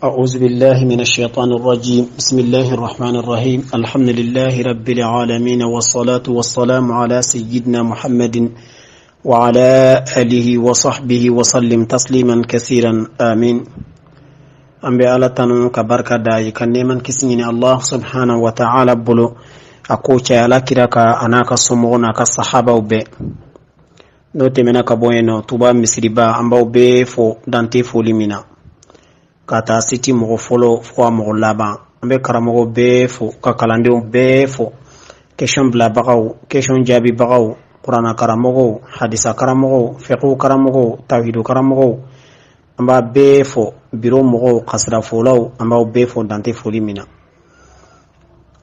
أعوذ بالله من الشيطان الرجيم بسم الله الرحمن الرحيم الحمد لله رب العالمين والصلاة والسلام على سيدنا محمد وعلى آله وصحبه وسلم تسليما كثيرا آمين an bɛ ala tanu ka barika da ye ka nɛɛma ni kisi ɲini allah subhanahu wa ta'ala bolo a k'o caya ala kira kan a n'a ka somɔgɔw n'a ka sahabaw bɛɛ n'o tɛmɛna ka bɔ yen nɔ tuba misiriba an b'aw bɛɛ fo dan tɛ foli min na ka taa siti mɔgɔ fɔlɔ fo a mɔgɔ laban an bɛ karamɔgɔ bɛɛ fo ka kalandenw bɛɛ fo question bilabagaw question jaabibagaw kuranna karamɔgɔw hadisa karamɔgɔw fiqhu karamɔgɔw tawhidu karamɔgɔw an b'a bɛɛ fo biro mɔgɔw kasirafolaw an b'aw bɛɛ fo dan tɛ foli min na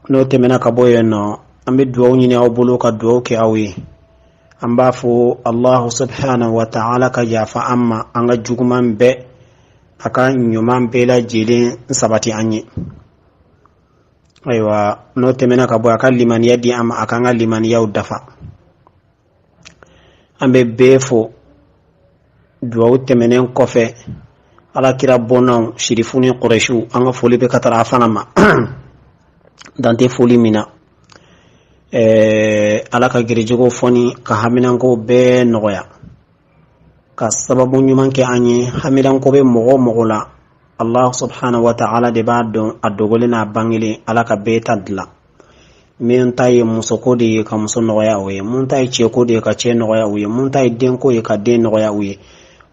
n'o tɛmɛna ka bɔ yen nɔ an bɛ dugawu ɲini aw bolo ka dugawu kɛ aw ye an b'a fɔ allahu subhanahu wa ta'ala ka yafa an ma an ka juguman bɛɛ a ka ɲuman bɛɛ lajɛlen sabati an ye ayiwa n'o tɛmɛna ka bɔ a ka limaniya di an ma a k'an ka limaniyaw dafa an bɛ bɛɛ fo duwawu tɛmɛnen kɔfɛ ala kira bɔnnaw sirifu ni kɔrɛsiw an ka foli bɛ ka taara a fana ma dan tɛ foli min na ɛɛ ala ka garijɛgɛw fɔni ka haminankow bɛɛ nɔgɔya ka sababu ɲuman kɛ an ye haminanko bɛ mɔgɔ o mɔgɔ la allah subhanahu wa ta'ala de b'a dɔn a dogolen n'a bangelen ala ka bɛɛ ta dilan min ta ye musoko de ye ka muso nɔgɔya o ye mun ta ye cɛko de ye ka cɛ nɔgɔya o ye mun ta ye denko ye ka den nɔgɔya o ye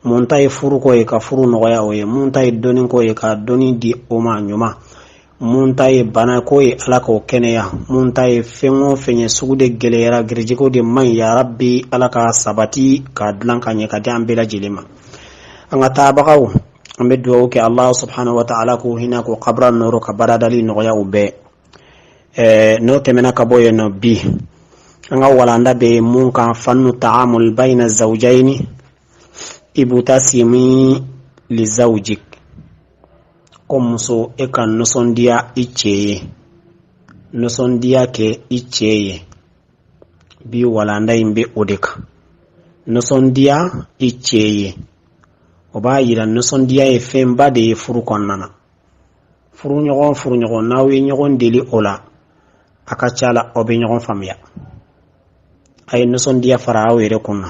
mun ta ye furuko ye ka furu nɔgɔya o ye mun ta ye dɔnniko ye ka dɔnni di o ma ɲuman mun ta ye banako ye ala k'o kɛnɛya mun ta ye fɛn o fɛn ye sugu de gɛlɛyara garijɛgɛw de man ɲi yarabi ala ka sabati k'a dilan ka ɲɛ ka di an bɛɛ lajɛlen ma an ka taabagaw an bɛ dugawu kɛ allah subhanahu wa ta'ala k'u hinɛ k'u kabura nɔrɔ ka baradali nɔgɔya u bɛɛ Eh, n'o tɛmɛna ka bɔ yen nɔ bi an ka walanda bɛ mun kan fannu ta'amul bayna zawjayni ibtasimi li zawjik ko muso e ka nisɔndiya i cɛ ye nisɔndiya kɛ i cɛ ye bi walanda in bɛ o de kan nisɔndiya i cɛ ye o b'a yira nisɔndiya ye fɛnba de ye furu kɔnɔna na furuɲɔgɔn furuɲɔgɔn n'aw ye ɲɔgɔn deli o la a ka ca la aw bɛ ɲɔgɔn faamuya a ye nisɔndiya fara aw yɛrɛ kun na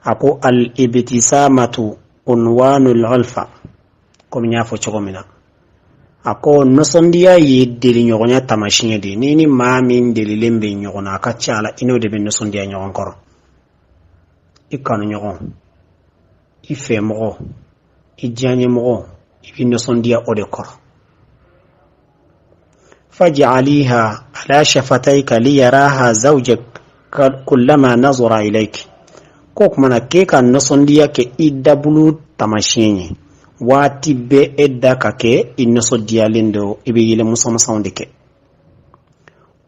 a ko al ibtisamatu unwanul ulfa komi n y'a fɔ cogo min na a ko nisɔndiya ye deliɲɔgɔnya taamasiyɛn de ye n'i ni maa min delilen bɛ ɲɔgɔn na a ka ca la i n'o de bɛ nisɔndiya ɲɔgɔn kɔrɔ i kanuɲɔgɔn i fɛmɔgɔ i diyaɲɛmɔgɔ i bɛ nisɔndiya o de kɔrɔ faj'aliha ala shafatayka liyaraha zawjak kullama nazara ilayk k'o tuma na k'e ka nisɔndiya kɛ i dabulu taamasiyɛn ye waati bɛɛ e da ka kɛ i nisɔndiyalen don i bɛ yɛlɛ musamusanw de kɛ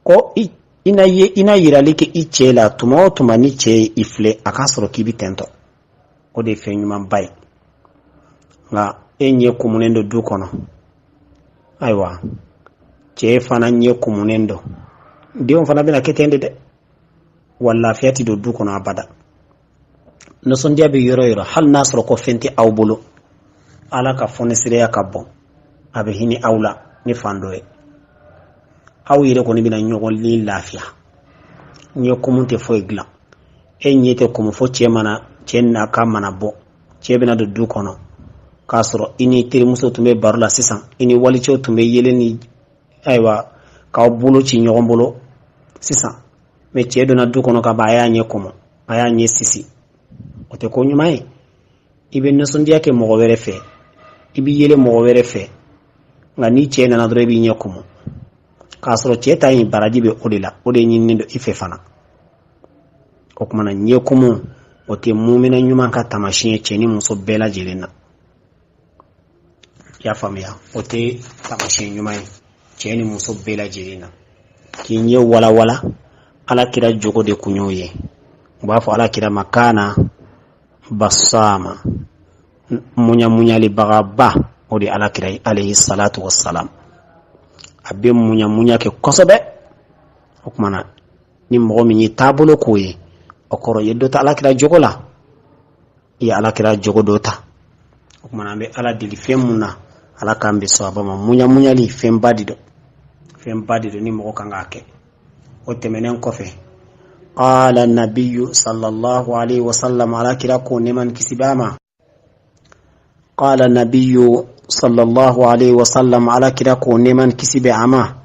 ko i na ye i na yirali kɛ i cɛ la tuma o tuma ni cɛ ye i filɛ a k'a sɔrɔ k'i bɛ tentɔ o de ye fɛn ɲumanba ye nka e ɲɛ kumunen don du kɔnɔ ayiwa cɛ fana ɲɛ kumunen don denw fana bɛna kɛ ten de dɛ wa lafiya tɛ don du kɔnɔ abada nisɔndiya bɛ yɔrɔ yɔrɔ hali n'a sɔrɔ ko fɛn tɛ aw bolo ala ka fɔnisiraya ka bon a bɛ hinɛ aw la ni fan dɔ ye aw yɛrɛ kɔni bɛna ɲɔgɔn ni lafiya ɲɛ kumu tɛ foyi dilan e ɲɛ tɛ kumu fo cɛ mana cɛ n'a ka mana bɔ cɛ bɛna don du kɔnɔ k'a sɔrɔ i ni terimuso tun bɛ baro la sisan i ni walicɛw tun bɛ yɛlɛ ni ayiwa k'aw bolo ci ɲɔgɔn bolo sisan mɛ cɛ donna du kɔnɔ ka ban a y'a ɲɛ kumu a y'a ɲɛ sisi o tɛ ko ɲuman ye i bɛ nisɔndiya kɛ mɔgɔ wɛrɛ fɛ i bɛ yɛlɛ mɔgɔ wɛrɛ fɛ nka ni cɛ nana dɔrɔn i b'i ɲɛ kumu k'a sɔrɔ cɛ ta in baraji bɛ o de la o de ɲininen don i fɛ fana o tuma na ɲɛkumu o tɛ mumina ɲuman ka taamasiyɛn cɛ ni muso bɛɛ lajɛlen na i y'a faamuya o tɛ taamasiyɛn ɲuman ye cɛ ni muso bɛɛ lajɛlen na k'i ɲɛ walawala ala kira jogo de kun y'o ye u b'a fɔ ala kira ma kana basama muɲamuɲalibagaba o de ala kira ye alayhi salatu wassalam a bɛ muɲamuɲa kɛ kosɛbɛ o tuma na ni mɔgɔ min ye taabolo k'o ye o kɔrɔ ye dɔ ta alakira jogo la i ye alakira jogo dɔ ta o tuma na an bɛ ala deli fɛn mun na Ala k'an bɛn sawaba ma. Muɲa muɲali fɛnba de don, fɛnba de don ni mɔgɔ kan k'a kɛ. O tɛmɛnen kɔfɛ, qala nabiyu sallallahu alaihi wasallam, ala kira ko, nɛɛma ni kisi b'a ma, qala nabiyu sallallahu alaihi wasallam, ala kira ko, nɛɛma ni kisi bɛ a ma,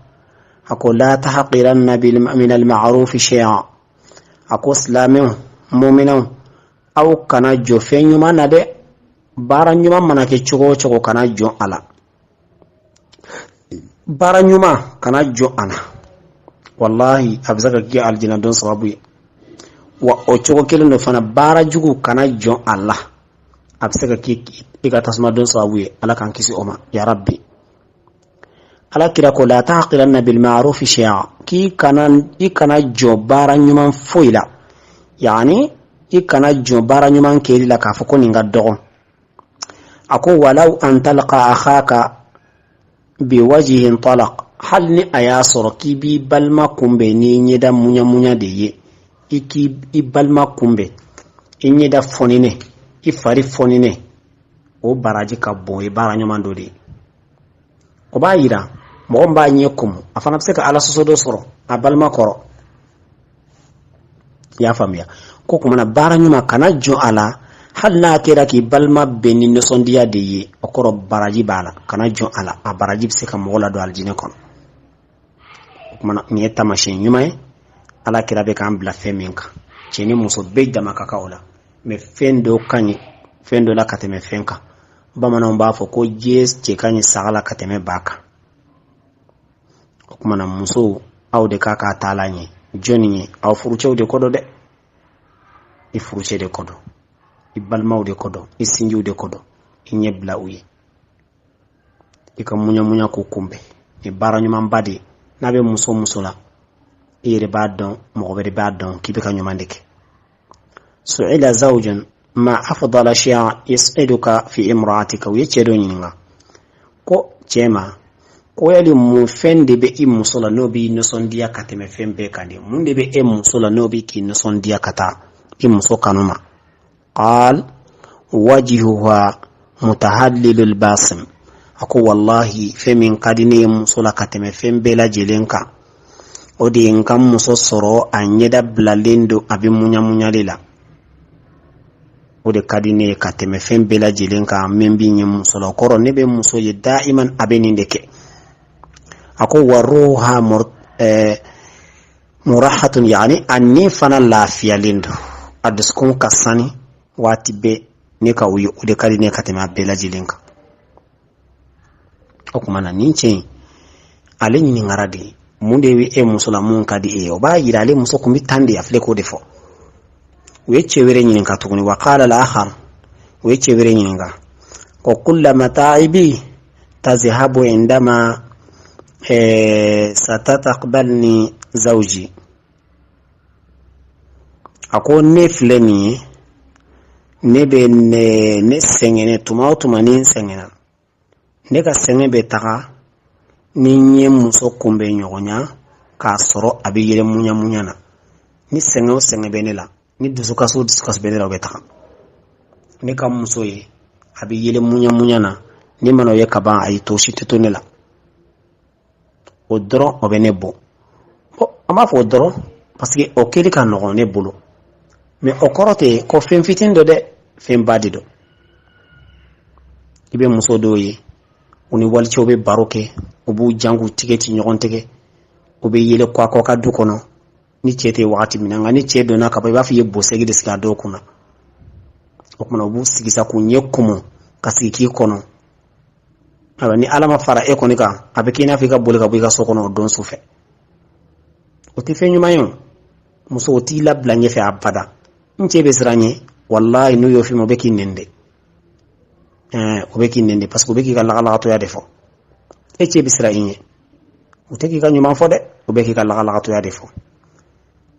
a ko la tahqiranna min al-ma'rufi shay'a. A ko silamɛw, muminɛw, aw kana jɔ fɛn ɲuman na dɛ. Baara ɲuman mana kɛ cogo o cogo, kana jɔ a la. Baara ɲuman, kana jɔ a la. Wallahi, a bɛ se ka kɛ alijinɛ don sababu ye. Wa o cogo kelen don fana, baara jugu, kana jɔ a la, a bɛ se ka kɛ i ka tasuma don sababu ye. Ala k'an kisi o ma, ya rabbi. Ala kira ko la tahqiranna bil ma'rufi shay'a, k'i kana i kana jɔ baara ɲuman foyi la, yani i kana jɔ baara ɲuman kɛli la k'a fɔ ko nin ka dɔgɔ. A ko walaw an talqa akhaka biwajhin talaq, hali ni a y'a sɔrɔ k'i b'i balima kunbɛn n'i ɲɛda muɲamuɲa de ye, i k'i i balima kunbɛn i ɲɛda fɔninɛ, i fari fɔninɛ, o baraji ka bon, ye baara ɲuman dɔ de ye. O b'a yira mɔgɔ min b'a ɲɛ kumu, a fana bɛ se ka Ala sɔsɔ dɔ sɔrɔ a balima kɔrɔ. I y'a faamuya? Ko kumana baara ɲuman, kana jɔ a la, hali n'a kɛra k'i balima bɛn ni nisɔndiya de ye, o kɔrɔ baraji b'a la. Kana jɔ a la, a baraji bɛ se ka mɔgɔ ladon alijinɛ kɔnɔ. O kumana nin ye taamasiyɛn ɲuman ye. Ala kira bɛ k'an bila fɛn min kan, cɛ ni muso bɛɛ dama ka kan o la, mɛ fɛn dɔ ka ɲi fɛn dɔ la ka tɛmɛ fɛn kan. Bamananw b'a fɔ ko diɲɛ cɛ ka ɲi saga la ka tɛmɛ ba kan. O kumana musow, aw de k'a k'a taalan ye jɔnni ye? Aw furucɛw de ko don dɛ. I furucɛ de ko don, i balimaw de ko don, i sinjiw de ko don. I ɲɛ bila u ye, i ka muɲa muɲa k'u kunbɛn. Ni baara ɲumanba de ye, n'a bɛ muso muso la, i yɛrɛ b'a dɔn, mɔgɔ wɛrɛ b'a dɔn k'i bɛ ka ɲuman de kɛ. Su'ila zawjun ma afdala shay'in yas'iduka fi imra'atika. U ye cɛ dɔ ɲininka ko cɛ ma ko yali mun fɛn de bɛ i muso la n'o b'i nisɔndiya ka tɛmɛ fɛn bɛɛ kan de? Mun de bɛ e muso la n'o bɛ k'i nisɔndiya ka taa i muso kanu ma? Qal wajhuha mutahallilul basim. A ko wallahi, fɛn min ka di ne ye muso la ka tɛmɛ fɛn bɛɛ lajɛlen kan, o de ye n ka muso sɔrɔ a ɲɛda bilalen don, a bɛ muɲamuɲali la. O de ka di ne ye ka tɛmɛ fɛn bɛɛ lajɛlen kan min bɛ ɲɛ muso la. O kɔrɔ, ne bɛ muso ye daiman a bɛ nin de kɛ. A ko wa ruha murahatun, yani a ni fana lafiyalen don, a dusukun ka sani waati bɛɛ ne ka o ye. O de ka di ne ka tɛmɛ a bɛɛ lajɛlen kan. O tuma na nin cɛ in, ale ɲininkara de mun de bɛ e muso la mun ka di e ye. O b'a yira ale muso kun bɛ tan de, a filɛ k'o de fɔ. U ye cɛ wɛrɛ ɲininka tuguni. Wa qala al-akhar, u ye cɛ wɛrɛ ɲininka ko kulla mata'ibi tazhabu indama satataqbalni zawji. A ko ne filɛ nin ye, ne bɛ ne sɛgɛnnen tuma o tuma, ni n sɛgɛnna, ne ka sɛgɛn bɛ taga ni n ye muso kunbɛn ɲɔgɔnya k'a sɔrɔ a bɛ yɛlɛ muɲa muɲa na. Ni sɛgɛn o sɛgɛn bɛ ne la, ni dusukasi o dusukasi bɛ ne la, o bɛ taga ne ka muso ye a bɛ yɛlɛ muɲa muɲa na. Ni mana o ye ka ban, a ye to si tɛ to ne la. O dɔrɔn, o bɛ ne bɔ. An b'a fɔ o dɔrɔn parce que o kɛli ka nɔgɔn ne bolo, mais o kɔrɔ tɛ ko fɛn fitinin dɔ dɛ, fɛnba de don. I bɛ muso dɔw ye, u ni walicɛw bɛ baro kɛ, u b'u jan k'u tigɛ ci ɲɔgɔn tigɛ, u bɛ yɛlɛ kɔ ka du kɔnɔ ni cɛ tɛ wagati min na. Nka ni cɛ donna ka ban, i b'a fɔ i ye bosegi de sigi a dɔw kunna. O kumana u b'u sigi sa k'u ɲɛ kumu ka sigi k'i kɔnɔ. Ayiwa, ni Ala ma fara e kɔni kan, a bɛ k'i n'a fɔ i ka boli ka bɔ i ka so kɔnɔ o don su fɛ. O tɛ fɛn ɲuman ye. O muso, o t'i labila ɲɛfɛ abada. N cɛ bɛ siran ɲɛ, walahi, n'u y'o f'i ma, o bɛ k'i nɛni de. O bɛ k'i nɛni de, parce que o bɛ k'i ka lagalagatɔya de fɔ. E cɛ bɛ siran i ɲɛ, o tɛ k'i ka ɲuman fɔ dɛ, o bɛ k'i ka lagalagatɔya de fɔ,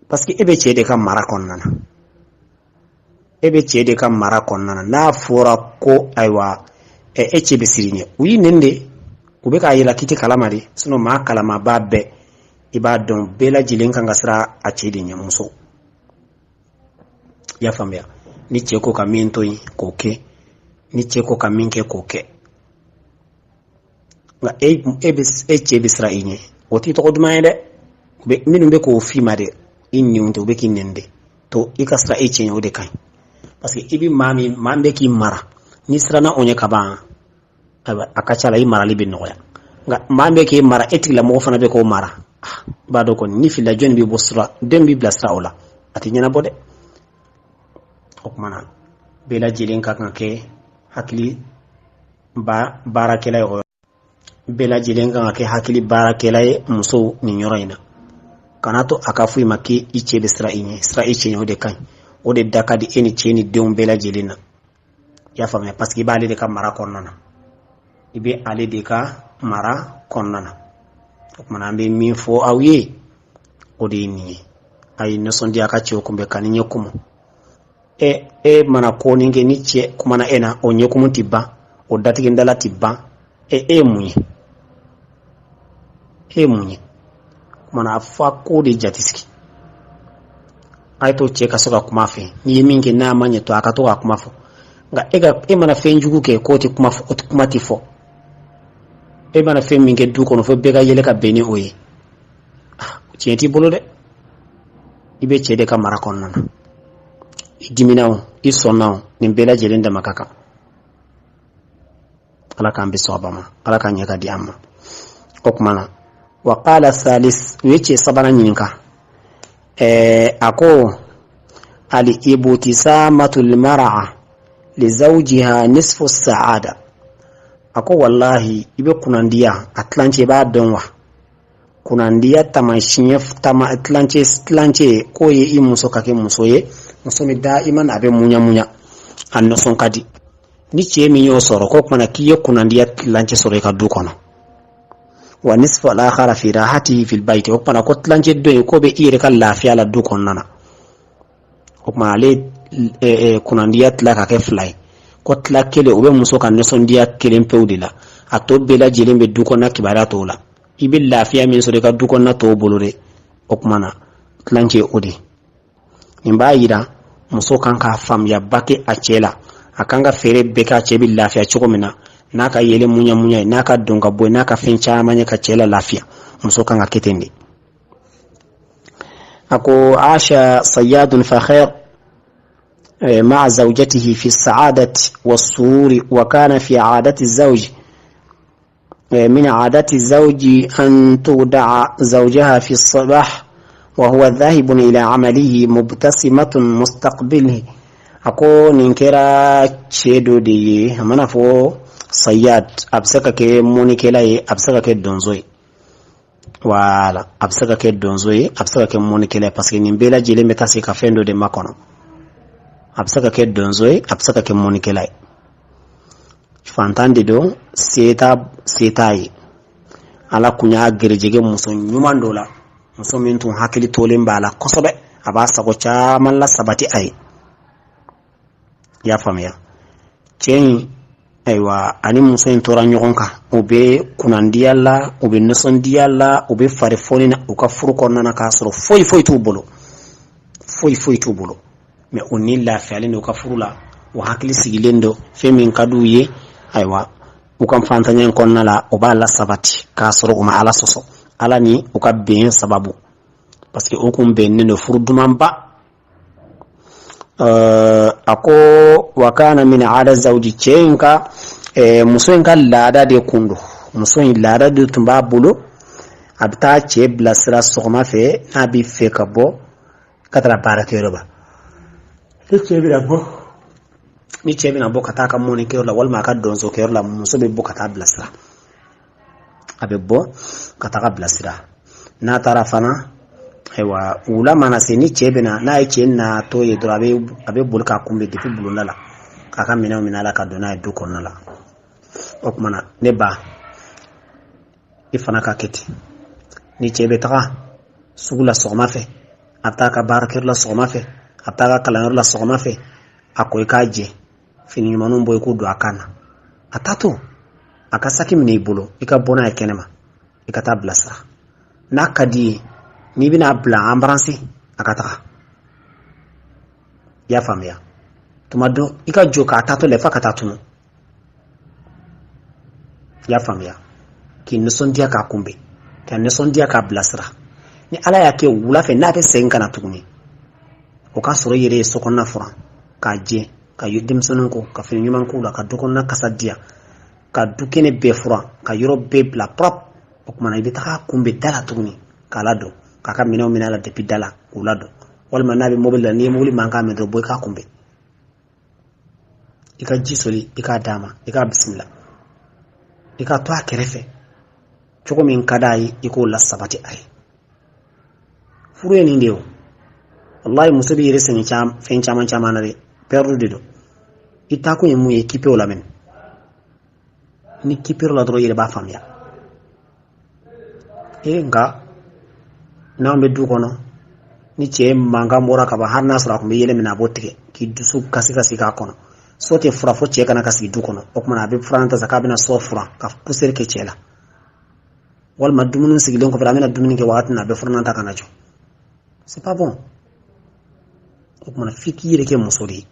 parce que e bɛ cɛ de ka mara kɔnɔna na. E bɛ cɛ de ka mara kɔnɔna na. N'a fɔra ko ayiwa, e cɛ bɛ siran i ɲɛ, u y'i nɛni de. U bɛ k'a yira k'i tɛ kalama de. Sinon maa kalamaba bɛɛ, i b'a dɔn bɛɛ lajɛlen kan ka siran a cɛ de ɲɛ. Muso, i y'a faamuya? Ni cɛ ko ka min to yen, k'o kɛ. Ni cɛ ko ka min kɛ, k'o kɛ. Nka e e bɛ e cɛ bɛ siran i ɲɛ, o t'i tɔgɔ duman ye dɛ. Minnu bɛ k'o f'i ma dɛ, i nɛni tɛ, u bɛ k'i nɛni de. To i ka siran e cɛ ɲɛ, o de ka ɲi, parce que i bɛ maa min bɛ k'i mara, n'i siranna o ɲɛ ka ban, ayiwa, a ka ca la i marali bɛ nɔgɔya. Nka maa min bɛ k'e mara, e tigilamɔgɔ fana bɛ k'o mara, i b'a dɔn kɔni ni filila, jɔnni bɛ bɔ sira, den b'i bilasira o la, a tɛ ɲɛnabɔ dɛ. O tuma na, bɛɛ lajɛlen ka kan ka kɛ hakili baarakɛla ye. O bɛɛ lajɛlen kan ka kɛ hakili baarakɛla ye. Musow, nin yɔrɔ in na, kana to a ka fɔ i ma k'i cɛ bɛ siran i ɲɛ. Siran i cɛ ɲɛ, o de ka ɲi, o de da ka di e ni cɛ ni denw bɛɛ lajɛlen na. I y'a faamuya? Parce que i b'ale de ka mara kɔnɔna na, i bɛ ale de ka mara kɔnɔna na. O kumana, an bɛ min fɔ aw ye, o de ye nin ye: a ye nisɔndiya ka cɛw kunbɛn ka ni ɲɛ kumu. E mana ko nin kɛ, ni cɛ kumana e na, o ɲɛkumu ti ban, o datigɛndala ti ban. E ye mun ye? E ye mun ye? Kumana, a fɔ a ko de jate sigi. A ye to cɛ ka se ka kuma fɛ. N'i ye min kɛ n'a ma ɲɛ, to a ka to ka kuma fɔ. Nka e ka e mana fɛn jugu kɛ k'o tɛ kuma fɔ, o tɛ kuma tɛ fɔ. E mana fɛn min kɛ du kɔnɔ, fo bɛɛ ka yɛlɛ ka bɛn ni o ye, tiɲɛ t'i bolo dɛ. I bɛ cɛ de ka mara kɔnɔna na. I dimina o, i sɔnna o, nin bɛɛ lajɛlen dama ka kan. Ala k'an bɛ sɔgɔba ma, Ala k'an ɲɛ ka di an ma. O tuma na, wa qala thalis, u ye cɛ sabanan ɲininka. A ko: al ibtisamatu lmar'a li zawjiha nisfu saada. A ko wallahi, i bɛ kunnandiya a tilancɛ, i b'a dɔn wa? Kunnandiya taamasiyɛn tama tilancɛ k'o ye i muso ka kɛ muso ye, muso min daiman a bɛ muɲa muɲa, a nisɔn ka di. Ni cɛ min y'o sɔrɔ, k'o kumana k'i ye kunnandiya tilancɛ sɔrɔ i ka du kɔnɔ. Wa nisfu al-akhara fi rahatihi fil bayt. O kumana ko tilancɛ dɔ in, k'o bɛ i yɛrɛ ka lafiya la du kɔnɔna na. O kuma, ale kunnandiya tila ka kɛ fila ye, ko tila kelen, o bɛ muso ka nisɔndiya kelen pewu de la, a tɔ bɛɛ lajɛlen bɛ du kɔnɔna kibaruya tɔw la. I bɛ lafiya min sɔrɔ i ka du kɔnɔna tɔw bolo dɛ, o kuma na tilancɛ o de. Nin b'a yira muso kan k'a faamuyaba kɛ a cɛ la. A kan ka feere bɛɛ k'a cɛ bɛ lafiya cogo min na, n'a ka yɛlɛ muɲa muɲa ye, n'a ka don ka bɔ ye, n'a ka fɛn caman ye ka cɛ la lafiya. Muso kan ka kɛ ten de. A ko: asha sayyadun fakher مع زوجته في السعادة والسرور، وكان في عادة الزوج من عادات الزوج أن تودع زوجها في الصباح وهو ذاهب إلى عمله مبتسمة مستقبله. A ko nin kɛra cɛ dɔ de ye. A mana fɔ sayyad, a bɛ se ka kɛ mɔnikɛla ye, a bɛ se ka kɛ donso ye. Wala a bɛ se ka kɛ donso ye, a bɛ se ka kɛ mɔnikɛla ye, parce que nin bɛɛ lajɛlen bɛ taa se ka fɛn dɔ de makɔnɔ. A bɛ se ka kɛ donso ye, a bɛ se ka kɛ mɔnikɛla ye. Fantan de don, se t'a se t'a ye. Ala kun y'a gɛrɛjɛgɛ muso ɲuman dɔ la, muso min tun hakili tolen b'a la kosɛbɛ, a b'a sago caman la sabati a ye. I y'a faamuya? Cɛ in, ayiwa, ani muso in tora ɲɔgɔn kan, u bɛ kunnandiya la, u bɛ nisɔndiya la, u bɛ fari foni na u ka furu kɔnɔna na, k'a sɔrɔ foyi foyi t'u bolo, foyi foyi t'u bolo. Mɛ u ni lafiyalen don u ka furu la, u hakili sigilen don. Fɛn min ka d'u ye, ayiwa, u ka fantanya in kɔnɔna la, u b'a la sabati, k'a sɔrɔ u ma Ala sɔsɔ, Ala ni u ka bɛn sababu, parce que o kun bɛnnen don furu dumanba. A ko: wa kana min ada zawji, cɛ in ka muso in ka laada de kun don. Muso in laada de tun b'a bolo, a bɛ taa cɛ bilasira sɔgɔma fɛ n'a bɛ fɛ ka bɔ ka taga baarakɛyɔrɔ ba. Ni cɛ bɛna bɔ, ni cɛ bɛna bɔ ka taa ka mɔnikɛyɔrɔ la walima a ka donsokɛyɔrɔ la, muso bɛ bɔ ka taa bilasira. A bɛ bɔ ka taga bilasira. N'a taara fana, ayiwa, wula mana se, ni cɛ bɛna, n'a ye cɛ natɔ ye dɔrɔn, a bɛ boli k'a kunbɛn depuis bulonda la, k'a ka minɛnw minɛ a la ka don n'a ye du kɔnɔna la. O tuma na, ne ba, i fana ka kɛ ten. Ni cɛ bɛ taga sugu la sɔgɔma fɛ, a bɛ taa ka baarakɛyɔrɔ la sɔgɔma fɛ, a bɛ taa ka kalanyɔrɔ la sɔgɔma fɛ, a ko i k'a jɛ, fini ɲumanw bɔ i k'o don a kan na. A taatɔ, a ka saki minɛ i bolo, i ka bɔ n'a ye kɛnɛma, i ka taa bilasira. N'a ka di ye, n'i bɛna bila embrasser, a ka taga. I y'a faamuya? Tuma dɔ, i ka jɔ k'a taatɔ la f'a ka taa tunu. I y'a faamuya? K'i nisɔndiya k'a kunbɛn, ka nisɔndiya k'a bilasira. Ni Ala y'a kɛ wula fɛ n'a bɛ segin ka na tuguni, o k'a sɔrɔ i yɛrɛ ye sokɔnɔna furan k'a jɛ, ka denmisɛnninw ko, ka fini ɲuman k'u la, ka dukɔnɔna kasa diya, ka dukɛnɛ bɛɛ furan, ka yɔrɔ bɛɛ bila propre. O tuma na i bɛ taga kunbɛn da la tuguni k'a ladon, k'a ka minɛnw minɛ a la depuis da la k'u ladon. Walima n'a bɛ mobili la, n'i ye mobili mankan mɛn dɔrɔn, bɔ i k'a kunbɛn, i ka ji soli i k'a d'a ma, i k'a bisimila, i ka to a kɛrɛfɛ cogo min ka d'a ye, i k'o lasabati a ye. Furu ye nin de ye o. Walayi, muso b'i yɛrɛ sɛgɛn fɛn caman caman na dɛ. Perdu de don. I taakun ye mun ye, kipe o la mɛnɛ. Ni kipero la dɔrɔn, i yɛrɛ b'a faamuya. E nka n'anw bɛ du kɔnɔ, ni cɛ mankan bɔra ka ban, hali n'a sɔrɔ a tun bɛ yɛlɛ min na, a b'o tigɛ k'i dusu kasi kasi k'a kɔnɔ. So tɛ furan fo cɛ kana ka sigi du kɔnɔ. O tuma a bɛ furan ta sa k'a bɛna so furan ka poussière kɛ cɛ la. Walima dumuni sigilen kɔfɛ, an bɛna dumuni kɛ wagati min na, a bɛ furan ta ka na jɔ. C'est pas bon. O tuma f'i k'i yɛrɛ kɛ muso de ye,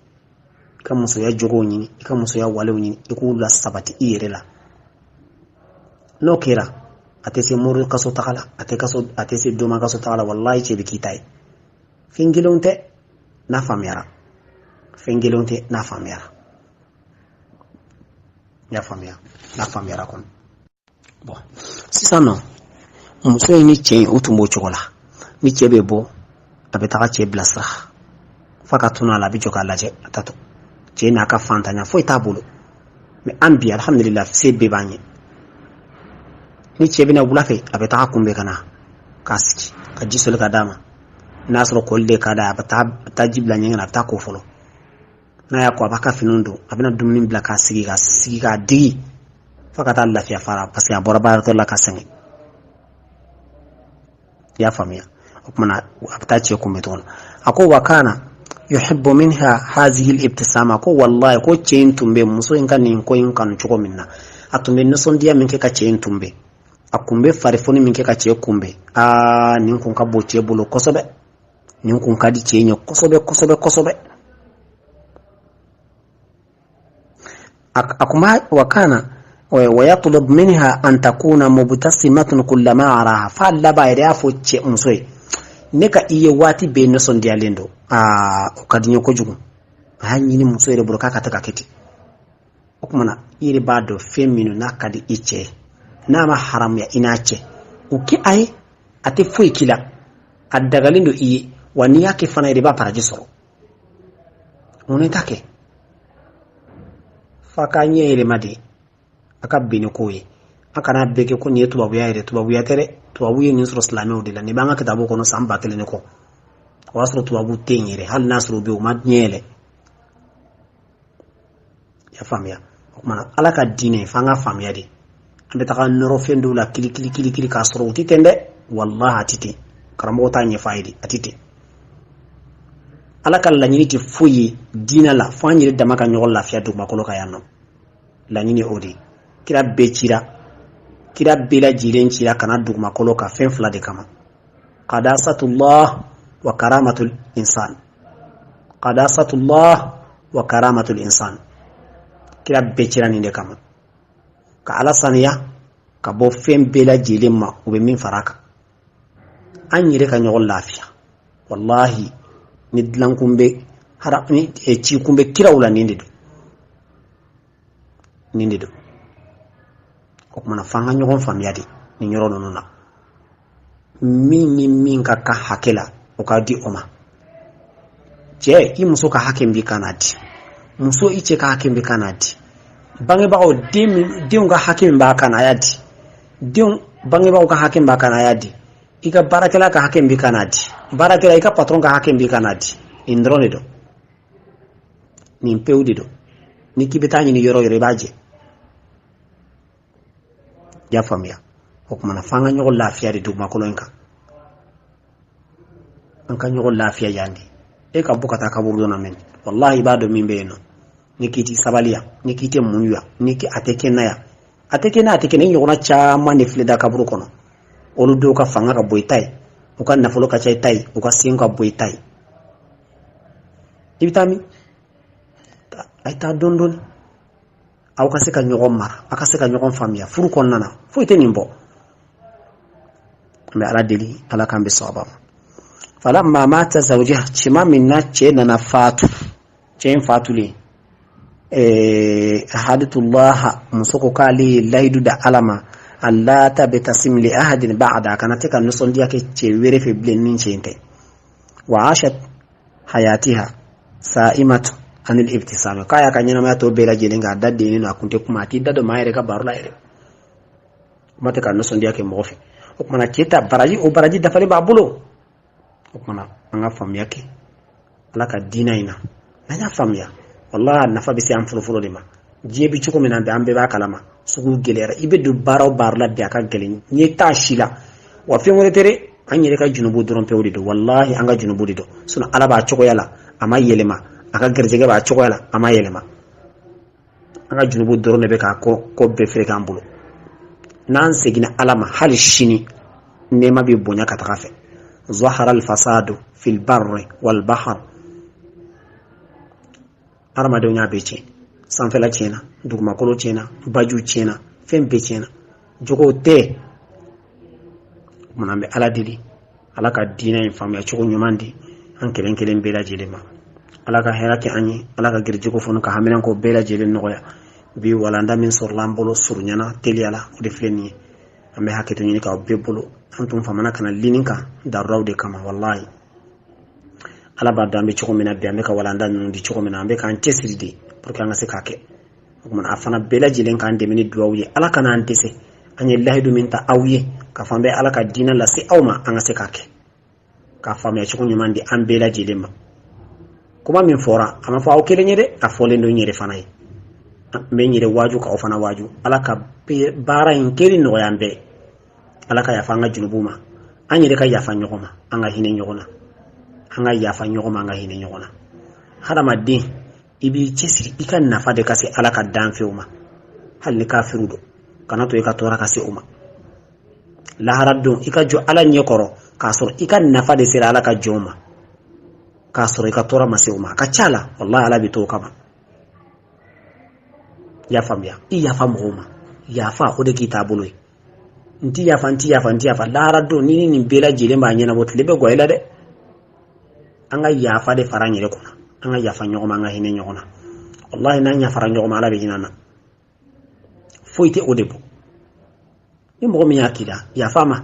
i ka musoya jogow ɲini, i ka musoya walew ɲini, i k'u la sabati i yɛrɛ la. N'o kɛra, a tɛ se mori kaso taga la, a tɛ kaso, a tɛ se doma kaso taga la. Walayi, cɛ bɛ k'i ta ye. Fɛn kelenw tɛ n'a faamuyara, fɛn kelenw tɛ n'a faamuyara. I y'a faamuya? N'a faamuyara kɔni. Bon, sisan nɔ, muso in ni cɛ in, u tun b'o cogo la. Ni cɛ bɛ bɔ, a bɛ taga cɛ bilasira f'a ka tunu a la, a bɛ jɔ k'a lajɛ a tatɔ. Cɛ n'a ka fantanya, foyi t'a bolo. Mais an bi, alhamdulillah, se bɛɛ b'an ye. Ni cɛ bɛna wula fɛ, a bɛ taga kunbɛn ka na k'a sigi, ka ji soli ka d'a ma. N'a sɔrɔ koli de ka d'a ye, a bɛ taa ji bila ɲɛgɛn na, a bɛ taa ko fɔlɔ. N'a y'a ko, a b'a ka finiw don, a bɛna dumuni bila k'a sigi, ka sigi k'a digi fo ka taa lafiya fara, parce que a bɔra baaratɔ la ka sɛgɛn. I y'a faamuya? O tuma na a bɛ taa cɛ kunbɛn tuguni. A ko wa kana yuhibbu minha hazihi al-ibtisama. Ko wallahi, ko cɛ in tun bɛ muso in ka nin ko in kanu cogo min na, a tun bɛ nisɔndiya min kɛ ka cɛ in tunbɛn, a kun bɛ farifoni min kɛ ka cɛ kunbɛn, aa, nin kun ka bon cɛ bolo kosɛbɛ, nin kun ka di cɛ in ye kosɛbɛ kosɛbɛ kosɛbɛ. A kun b'a wa kana wa yatlub minha an takuna mubtasimatun kullama araha. F'a laban, a yɛrɛ y'a fɔ cɛ muso ye: ne ka i ye waati bɛɛ nisɔndiyalen don, aa, o ka di n ye kojugu. A y'a ɲini muso yɛrɛ bolo k'a ka to ka kɛ ten. O tuma na i yɛrɛ b'a dɔn fɛn minnu n'a ka di i cɛ ye, n'a ma haramuya i n'a cɛ, o kɛ a ye. A tɛ foyi k'i la, a dagalen don i ye. Wa n'i y'a kɛ fana yɛrɛ, i b'a baraji sɔrɔ. Mun t'a kɛ f'a k'a ɲɛ yɛlɛma de, a ka bɛn ni kow ye. A kana bɛɛ kɛ ko nin ye tubabuya yɛrɛ. Tubabuya tɛ dɛ. Tubabu ye nin sɔrɔ silamɛw de la. Nin b'an ka kitabu kɔnɔ san 1000 ni kɔ. O y'a sɔrɔ tubabu tɛ yen yɛrɛ. Hali n'a sɔrɔ u bɛ yen, u ma ɲɛ yɛlɛ. I y'a faamuya? O tuma na Ala ka diinɛ, f'an ka faamuya de. An bɛ taga nɔrɔ fɛn dɔw la kili kili kili kili k'a sɔrɔ u tɛ ten dɛ. Walahi, a tɛ ten. Karamɔgɔ t'a ɲɛfɔ a ye de, a tɛ ten. Ala ka laɲini tɛ foyi ye diinɛ la fo an yɛrɛ dama ka ɲɔgɔn lafiya dugumakolo kan yan nɔ. Laɲini o de ye. Kira bɛɛ cira, kira bɛɛ lajɛlen cira ka na dugumakolo kan fɛn fila de kama: qadasatullah wa karamatul insan. Qadasatullah wa karamatul insan. Kira bɛɛ cira nin de kama, ka Ala saniya ka bɔ fɛn bɛɛ lajɛlen ma u bɛ min fara a kan, an yɛrɛ ka ɲɔgɔn lafiya. Wallahi, ni dilankun bɛ ni cikun bɛ kiraw la, nin de don, nin de don. O kumana f'an ka ɲɔgɔn faamuya de nin yɔrɔ ninnu na. Min ni min ka kan hakɛ la, o ka di o ma. Cɛ, i muso ka hakɛ b'i kan na di. Muso, i cɛ ka hakɛ b'i kan na di. Bangebagaw, denw ka hakɛ min b'a kan na, a y'a di. Denw, bangebagaw ka hakɛ min b'a kan na, a y'a di. I ka baarakɛla ka hakɛ b'i kan na di. Baarakɛla, i ka patron ka hakɛ b'i kan na di. Nin dɔrɔn de don, nin pewu de don. Ni k'i bɛ taa ɲini yɔrɔ yɔrɔ, i b'a jɛ. I y'a faamuya? O kumana na f'an ka ɲɔgɔn lafiya de dugumakolo in kan. An ka ɲɔgɔn lafiya yan de. E ka bɔ ka taa kaburu na mɛn, wallahi, i b'a dɔn min bɛ yen nɔ. Ni k'i ti sabali yan, ni k'i tɛ muɲu yan, ni a tɛ kɛ na yan, a tɛ kɛ na, a tɛ kɛ. Ne ɲɔgɔnna caman de filɛ da kaburu kɔnɔ. Olu dɔw ka fanga ka bon i ta ye, u ka nafolo ka ca i ta ye, u ka sen ka bon i ta ye. I bɛ taa min? A ye taa dɔɔni dɔɔni. Aw ka se ka ɲɔgɔn mara, aw ka se ka ɲɔgɔn faamuya furu kɔnɔna na. Foyi tɛ nin bɔ. An bɛ Ala deli, Ala k'an bɛ sawaba ma. Falamma mata zawjaha, tuma min na cɛ nana fatu, cɛ in fatulen, ahadatullaha, muso ko k'ale ye layidu da Ala ma, alla tabtasim li ahadin ba'da, a kana tɛ ka nisɔndiya kɛ cɛ wɛrɛ fɛ bilen ni cɛ in tɛ. Wa ashat hayatiha sa'imatu anil ibtisami, k'a y'a ka ɲɛnamaya tɔ bɛɛ lajɛlen k'a da dennen don, a kun tɛ kuma, a t'i da don maa yɛrɛ ka baro la yɛrɛ, kuma tɛ ka nisɔndiya kɛ mɔgɔ fɛ. O kumana cɛ ta baraji, o baraji dafalen b'a bolo. O kumana an ka faamuya kɛ Ala ka diinɛ in na. N'an y'a faamuya, walahi, a nafa bɛ se an fɔlɔfɔlɔ de ma. Diɲɛ bɛ cogo min na bi, an bɛɛ b'a kalama, sugu gɛlɛyara. I bɛ don baara o baara la bi, a ka gɛlɛn, ɲɛ t'a si la. Wa fɛn wɛrɛ tɛ dɛ, an yɛrɛ ka junubu dɔrɔn pewu de don. Walahi, an ka junubu de don. Sinon Ala b'a cogoya la, a ma yɛlɛma. A ka garijɛgɛ b'a cogoya la, a ma yɛlɛma. An ka junubu dɔrɔn de bɛ k'a ko bɛɛ feere k'an bolo. N'an seginna Ala ma hali sini, nɛɛma bɛ bonya ka taga fɛ. Zahara al-fasadu fil barri wal bahr, hadamadenw y'a bɛɛ tiɲɛ. Sanfɛla tiɲɛna, dugumakolo tiɲɛna, bajiw tiɲɛna, fɛn bɛɛ tiɲɛna, jogow tɛ. Kumana an bɛ Ala deli, Ala ka diinɛ in faamuya cogo ɲuman di an kelen kelen bɛɛ lajɛlen ma. Ala ka hɛrɛ kɛ an ye, Ala ka garijɛgɛ fɔnɔ ka haminanko bɛɛ lajɛlen nɔgɔya. Bi walanda min sɔrɔla an bolo surunyana teliya la, o de filɛ nin ye. An bɛ hakɛto ɲini k'aw bɛɛ bolo. An tun famana ka na lini kan daruraw de kama. Walahi, Ala b'a dɔn an bɛ cogo min na bi, an bɛ ka walanda ninnu di cogo min na, an bɛ k'an cɛsiri de pour que an ka se k'a kɛ. O kumana a fana bɛɛ lajɛlen k'an dɛmɛ ni duwawu ye, Ala kana an dɛsɛ. An ye lahidu min ta aw ye k'a fɔ an bɛ Ala ka diinɛ lase aw ma, an ka se k'a kɛ k'a faamuya cogo ɲuman di an bɛɛ lajɛlen ma. Kuma min fɔra, a ma fɔ aw kelen ye dɛ, a fɔlen don n yɛrɛ fana ye. N bɛ n yɛrɛ waaju k'aw fana waaju. Ala ka baara in kɛli nɔgɔya an bɛɛ. Ala ka yafa an ka junubuw ma, an yɛrɛ ka yafa ɲɔgɔn ma, an ka hinɛ ɲɔgɔn na, an ka yafa ɲɔgɔn ma, an ka hinɛ ɲɔgɔn na. Hadamaden, i b'i cɛsiri i ka nafa de ka se Ala ka danfɛnw ma, hali ni kafiru don, kana to i ka tɔɔrɔ ka se o ma. Lahara don, i ka jɔ Ala ɲɛ kɔrɔ k'a sɔrɔ i ka nafa de sera Ala ka jɔnw ma, k'a sɔrɔ i ka tɔɔrɔ ma se o ma. A ka ca la, walahi, Ala bɛ to o kama. I y'a faamuya? I yafa mɔgɔw ma, yafa o de k'i taabolo ye. N ti yafa, n ti yafa, n ti yafa. Lahara don, ni nin bɛɛ lajɛlen b'a ɲɛnabɔ, tile bɛ gwa i la dɛ. An ka yafa de fara an yɛrɛ kunna, an ka yafa ɲɔgɔn ma, an ka hinɛ ɲɔgɔn na. Walahi, n'an yafara ɲɔgɔn ma, Ala bɛ hinɛ an na. Foyi tɛ o de bɔ. Ni mɔgɔ min y'a k'i la, yafa ma,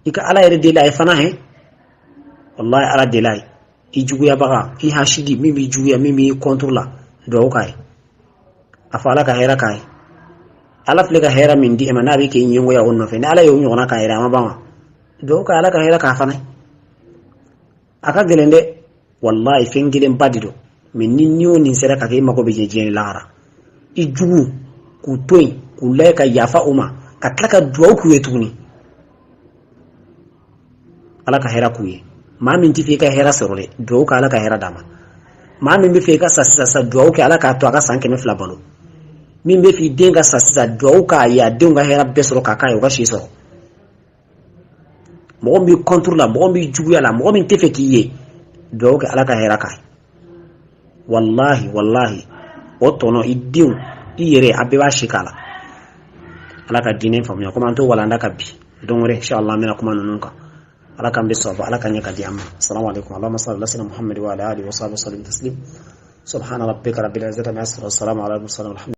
i ka Ala yɛrɛ deli a ye fana hɛ. Walahi, Ala deli a ye. I juguyabaga, i hasidi min b'i juguya, min b'i contre la, duwawu k'a ye, a fɔ Ala ka hɛrɛ k'a ye. Ala filɛ ka hɛrɛ min di e ma, n'a bɛ k'i ɲɛngoya o nɔfɛ, ni Ala y'o ɲɔgɔnna k'a yɛrɛ, a ma ban wa? Duwawu k'a, Ala ka hɛrɛ k'a fana. A ka gɛlɛn dɛ, walahi, fɛn kelenba de don. Mais ni o nin sera ka kɛ, i mago bɛ jɛ diɲɛ ni lahara. I jugu k'u to yen, k'u lajɛ ka yafa u ma, ka tila ka duwawu k'u ye tuguni, Ala ka hɛrɛ k'u ye. Maa min tɛ fɛ i ka hɛrɛ sɔrɔ dɛ, duwawu kɛ, Ala ka hɛrɛ d'a ma. Maa min bɛ fɛ i ka sa sisan sisan, duwawu kɛ, Ala k'a to a ka san 200 balo. Min bɛ fɛ i den ka sa sisan, duwawu k'a ye, a denw ka hɛrɛ bɛɛ sɔrɔ k'a k'a ye, u ka si sɔrɔ. Mɔgɔ min b'i contre la, mɔgɔ min b'i juguya la, mɔgɔ min tɛ fɛ k'i ye, duwawu kɛ, Ala ka hɛrɛ k'a ye. Walahi, walahi, o tɔnɔ, i denw, i yɛrɛ, a bɛɛ b'a si k'a la. Ala ka diinɛ faamuya. Komi an t'o walanda ka bi, don wɛrɛ inshallah an bɛna kuma ninnu kan. Ala k'an bɛ sɔrɔ, Ala ka ɲɛ ka di an ma. Assalamu alaikum. Allahumma salli ala sayyidina Muhammad wa ala alihi wa sahbihi wa sallim taslim. Subhana rabbika rabbil izzati amma yasifun wa salamun ala al mursalin.